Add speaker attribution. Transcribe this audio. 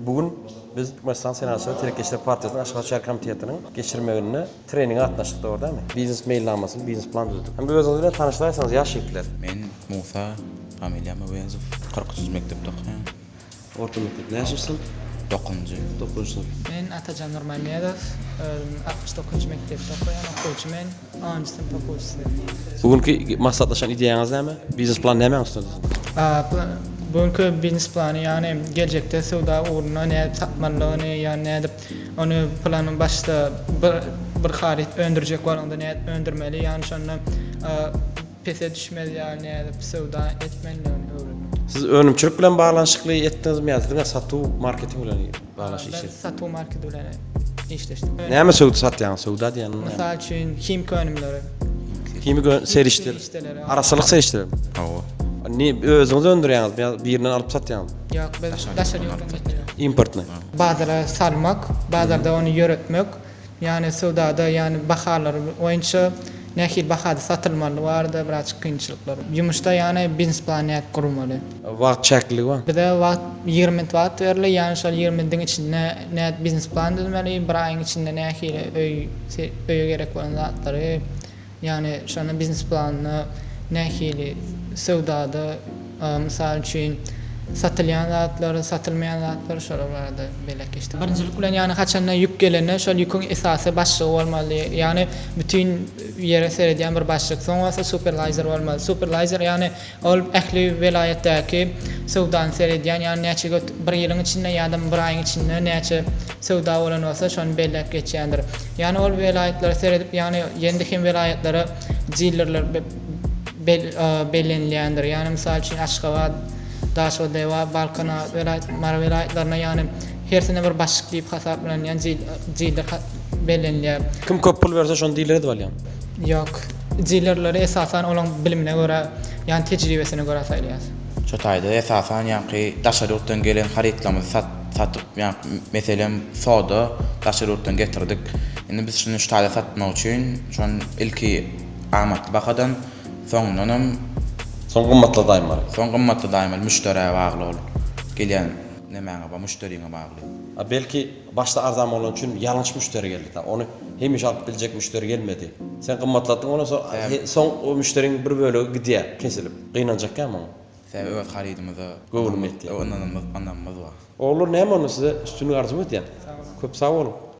Speaker 1: Bu gün biz Türkmenistan Senagatçylar Telekeçiler partiýasynyň Aşgabat şäher komitetiniň geçirmeginde treninge gatnaşdyk, dogry dälmi? Biznes meýilnamasyny, biznes plan düzdük. Hem özüňiz bilen tanyşdyraýsaňyz ýaş ýigitler.
Speaker 2: Men Musa, familiýam Öwezow, 43-nji mekdepde okaýan.
Speaker 1: Orta mekdep näçinji synp?
Speaker 2: Dokuzynjy.
Speaker 1: Dokuzynjy synp.
Speaker 3: Men Atajan Nurmämmedow, özüm 69-njy mekdepde okaýan okuwçy men, onunjy synp okuwçysy.
Speaker 1: Bu günki maslahatlaşan ideýaňyz näme? Biznes plan nämäň üstünde düzüldi?
Speaker 3: Bu günki biznes plany ýagny geljekde söwda ugrunda nädip satmalydygyny, ýagny nädip ony planyň başda bir bir haryt öndürjek bolaňda nädip öndürmeli, ýagny şonda pese düşmez ýaly nädip söwda etmelidigini öwrendim.
Speaker 1: Siz önümçilik bilen baglanyşykly etdiňizmi ýa diňe satuw marketing bilen baglanyşykly iş
Speaker 3: Ben satuw marketi bilen işleşdim.
Speaker 1: Näme söwda satýaňyz? Söwda diýýän näme?
Speaker 3: Mysal üçin himiki önümleri.
Speaker 1: Himiki serişdeler.
Speaker 3: Serişdeleri.
Speaker 1: Arassalyk serişdeleri.
Speaker 2: Hawa.
Speaker 1: Ne özüňiz öndürýäňizmi ýa birinden alyp satýaňyzmy?
Speaker 3: Ýok, biz daşary ýurtdan getirýäris.
Speaker 1: Importny.
Speaker 3: Bazara salmak, bazarda ony ýöretmek. Ýagny söwdada ýagny bahalar boýunça nähili bahada satylmaly barada birazjyk kynçylyklar. Ýumuşda ýagny biznes plan nädip gurmaly.
Speaker 1: Wagt çäkliligi bar.
Speaker 3: Bize wagt 20 minut wagt berildi, ýagny şol 20 minutyň içinde nädip biznes plan düzmeli, bir aýyň içinde nähili öý öýe gerek bolan zatlary Ýagny şonda biznes planyna nähili söwdada mysal üçin satylýan zatlar, satylmaýan zatlar şolar barada belläp geçdik. Birinjilik bilen ýagny haçanda ýük gelende şol ýüküň esasy başlygy bolmaly. Ýagny bütin ýere seredýän bir başlyk. Soň bolsa superlaýzer bolmaly. Superlaýzer ýagny Ol ähli welaýatdaky söwdany seredýän, ýagny näçe göt bir ýylyň içinde ýa-da bir aýyň içinde näçe söwda bolan bolsa şony belläp geçýändir. Ýagny ol welaýatlara seredip, ýagny ýene-de hem welaýatlara dillerler bellenilýändir. Ýagny mysal üçin Aşgabat, Daşoguz, Lebap, Balkan welaýat, Mary welaýatlaryna ýagny hersine bir başlyk diýip hasaplanýan diller bellenilýär.
Speaker 1: Kim köp pul berse şony diler edip alýaň.
Speaker 3: Ýok. Dilerleri esasan olaň bilimine görä, ýagny tejribesine görä saýlaýas.
Speaker 2: Şo taýda esasan ýaňky daşary ýurtdan gelen harytlarymyzy sat satyp ýaňky meselem soda daşary ýurtdan getirdik. Indi biz şuny şu taýda satmak üçin şony ilki amatly bahadan soňundanam
Speaker 1: Soň gymmatladaýmaly.
Speaker 2: Soň gymmatladaýmaly müşderä bagly ol gelýän nemäňe ba müşderiňe bagly.
Speaker 1: A belki Başda arzan bolany üçin ýalňyş müşderi geldi ta. Ony hemişe alyp biljek müşderi gelmedi. Sen gymmatlatdyň ondan soň soň o müşderiň bir bölegi gidýär kesilip. Gynanjakýa muňa.
Speaker 2: Sebäbi öz harydymyza
Speaker 1: Göwnüm ýetýär.
Speaker 2: ynanymyz ynamymyz bar.
Speaker 1: Ogullar näme onda size üstünlik arzuw edýän. Köp sag boluň.